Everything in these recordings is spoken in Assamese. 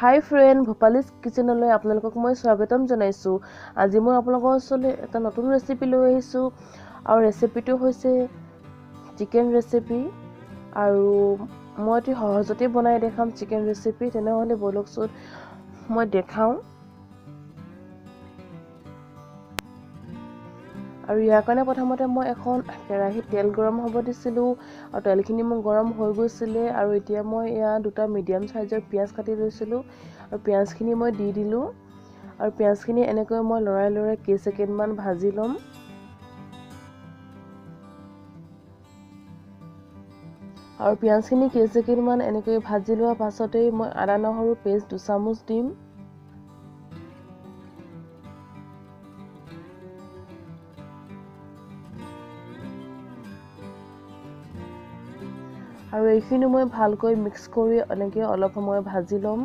হাই ফ্ৰেণ্ড, ভূপালীজ কিচেনলৈ আপোনালোকক মই স্বাগতম জনাইছোঁ। আজি মই আপোনালোকৰ ওচৰলৈ এটা নতুন ৰেচিপি লৈ আহিছোঁ আৰু ৰেচিপিটো হৈছে চিকেন ৰেচিপি। আৰু মই অতি সহজতে বনাই দেখাম চিকেন ৰেচিপি। তেনেহ'লে ব'লকচোন মই দেখাওঁ। আৰু ইয়াৰ কাৰণে প্ৰথমতে মই এখন কেৰাহীত তেল গৰম হ'ব দিছিলোঁ আৰু তেলখিনি মোৰ গৰম হৈ গৈছিলে। আৰু এতিয়া মই এয়া দুটা মিডিয়াম চাইজৰ পিঁয়াজ কাটি লৈছিলোঁ আৰু পিঁয়াজখিনি মই দি দিলোঁ। আৰু পিঁয়াজখিনি এনেকৈ মই লৰাই লৰাই কেইছেকেণ্ডমান ভাজি ল'ম। আৰু পিঁয়াজখিনি কেইছেকেণ্ডমান এনেকৈ ভাজি লোৱাৰ পাছতেই মই আদা নহৰু পেষ্ট 2 চামুচ দিম। আৰু এইখিনি মই ভালকৈ মিক্স কৰি এনেকৈ অলপ সময় ভাজি ল'ম।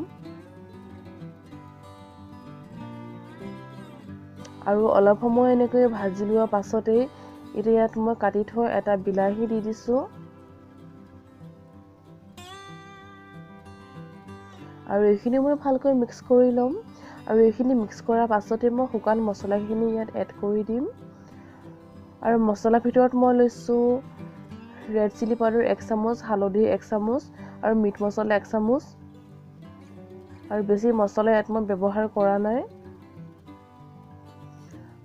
আৰু অলপ সময় এনেকৈ ভাজি লোৱাৰ পাছতেই এতিয়া ইয়াত মই কাটি থোৱা এটা বিলাহী দি দিছোঁ। আৰু এইখিনি মই ভালকৈ মিক্স কৰি ল'ম। আৰু এইখিনি মিক্স কৰাৰ পাছতে মই শুকান মছলাখিনি ইয়াত এড কৰি দিম। আৰু মছলাৰ ভিতৰত মই লৈছোঁ ৰেড চিলি পাউডাৰ 1 চামুচ, হালধি 1 চামুচ আৰু মিট মছলা 1 চামুচ। আৰু বেছি মছলা ইয়াত মই ব্যৱহাৰ কৰা নাই।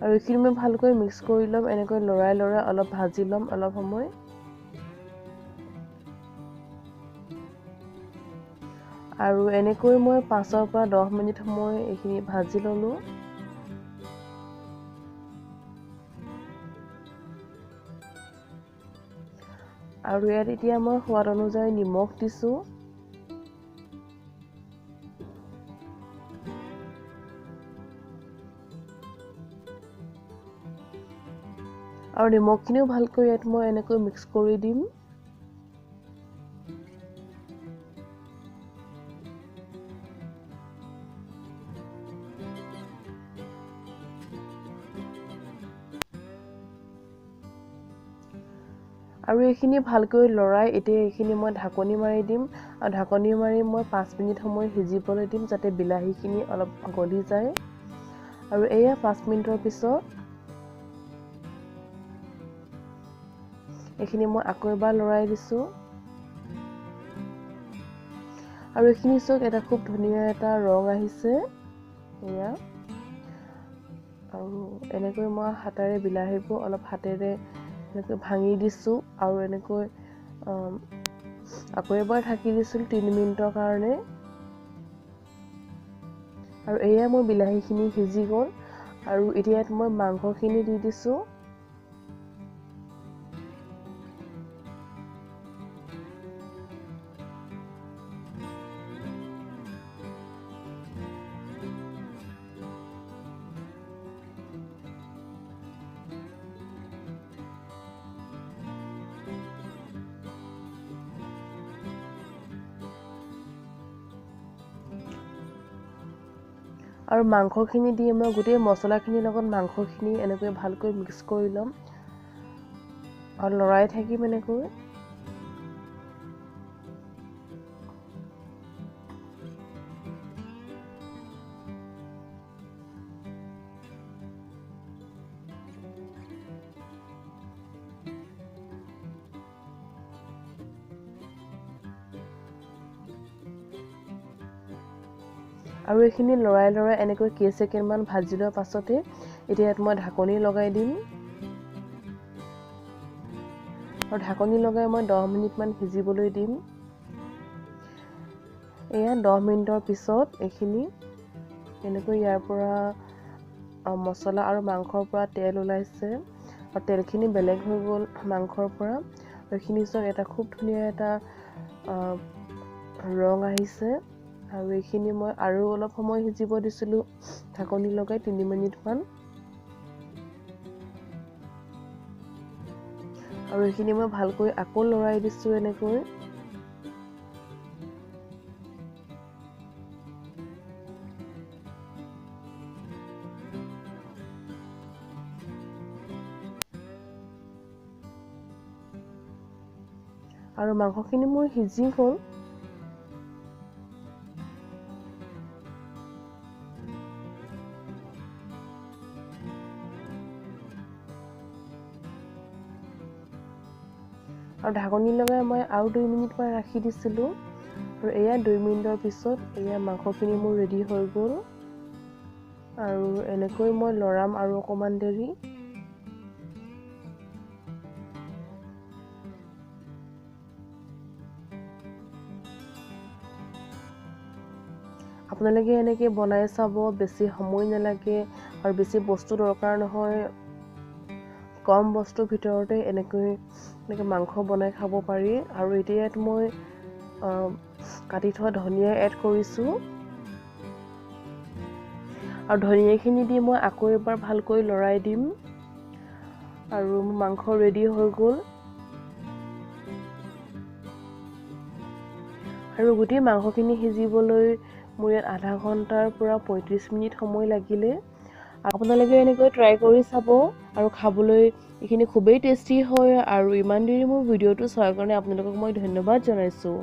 আৰু এইখিনি মই ভালকৈ মিক্স কৰি ল'ম, এনেকৈ লৰাই লৰাই অলপ ভাজি ল'ম অলপ সময়। আৰু এনেকৈ মই 5ৰ পৰা 10 মিনিট সময় এইখিনি ভাজি ল'লোঁ। আৰু ইয়াত এতিয়া মই সোৱাদ অনুযায়ী নিমখ দিছোঁ। আৰু নিমখখিনিও ভালকৈ ইয়াত মই এনেকৈ মিক্স কৰি দিম। আৰু এইখিনি ভালকৈ লৰাই এতিয়া এইখিনি মই ঢাকনি মাৰি দিম। আৰু ঢাকনি মাৰি মই 5 মিনিট সময় সিজিবলৈ দিম, যাতে বিলাহীখিনি অলপ গলি যায়। আৰু এয়া 5 মিনিটৰ পিছত এইখিনি মই আকৌ এবাৰ লৰাই দিছোঁ। আৰু এইখিনি চাওক, এটা খুব ধুনীয়া এটা ৰং আহিছে এয়া। আৰু এনেকৈ মই হাতেৰে বিলাহীবোৰ অলপ হাতেৰে এনেকৈ ভাঙি দিছোঁ। আৰু এনেকৈ আকৌ এবাৰ ঢাকি দিছিলোঁ 3 মিনিটৰ কাৰণে। আৰু এয়া মোৰ বিলাহীখিনি সিজি গ'ল। আৰু এতিয়া ইয়াত মই মাংসখিনি দি দিছোঁ। আৰু মাংসখিনি দি মই গোটেই মছলাখিনিৰ লগত মাংসখিনি এনেকৈ ভালকৈ মিক্স কৰি ল'ম আৰু লৰাই থাকিম এনেকৈ। আৰু এইখিনি লৰাই লৰাই এনেকৈ কেইছেকেণ্ডমান ভাজি লোৱাৰ পাছতে এতিয়া ইয়াত মই ঢাকনি লগাই দিম। আৰু ঢাকনি লগাই মই 10 মিনিটমান সিজিবলৈ দিম। এয়া 10 মিনিটৰ পিছত এইখিনি এনেকৈ ইয়াৰ পৰা মছলা আৰু মাংসৰ পৰা তেল ওলাইছে আৰু তেলখিনি বেলেগ হৈ গ'ল মাংসৰ পৰা। আৰু এইখিনি চাওক, এটা খুব ধুনীয়া এটা ৰং আহিছে। আৰু এইখিনি মই আৰু অলপ সময় সিজিব দিছিলোঁ ঢাকনি লগাই 3 মিনিটমান। আৰু এইখিনি মই ভালকৈ আকৌ লৰাই দিছোঁ এনেকৈ। আৰু মাংসখিনি মোৰ সিজি গ'ল। আৰু ঢাকনি লগাই মই আৰু 2 মিনিটমান ৰাখি দিছিলোঁ। আৰু এয়া 2 মিনিটৰ পিছত এয়া মাংসখিনি মোৰ ৰেডি হৈ গ'ল। আৰু এনেকৈ মই লৰাম আৰু অকণমান দেৰি। আপোনালোকে এনেকৈ বনাই চাব, বেছি সময় নালাগে আৰু বেছি বস্তু দৰকাৰ নহয়। কম বস্তুৰ ভিতৰতে এনেকৈ মাংস বনাই খাব পাৰি। আৰু এতিয়া ইয়াত মই কাটি থোৱা ধনিয়া এড কৰিছোঁ। আৰু ধনিয়াখিনি দি মই আকৌ এবাৰ ভালকৈ লৰাই দিম। আৰু মাংস ৰেডি হৈ গ'ল। আৰু গোটেই মাংসখিনি সিজিবলৈ মোৰ ইয়াত আধা ঘণ্টাৰ পৰা 35 মিনিট সময় লাগিলে। আপোনালোকে এনেকৈ ট্ৰাই কৰি চাব আৰু খাবলৈ এইখিনি খুবেই টেষ্টি হয়। আৰু ইমান দেৰি মোৰ ভিডিঅ'টো চোৱাৰ কাৰণে আপোনালোকক মই ধন্যবাদ জনাইছোঁ।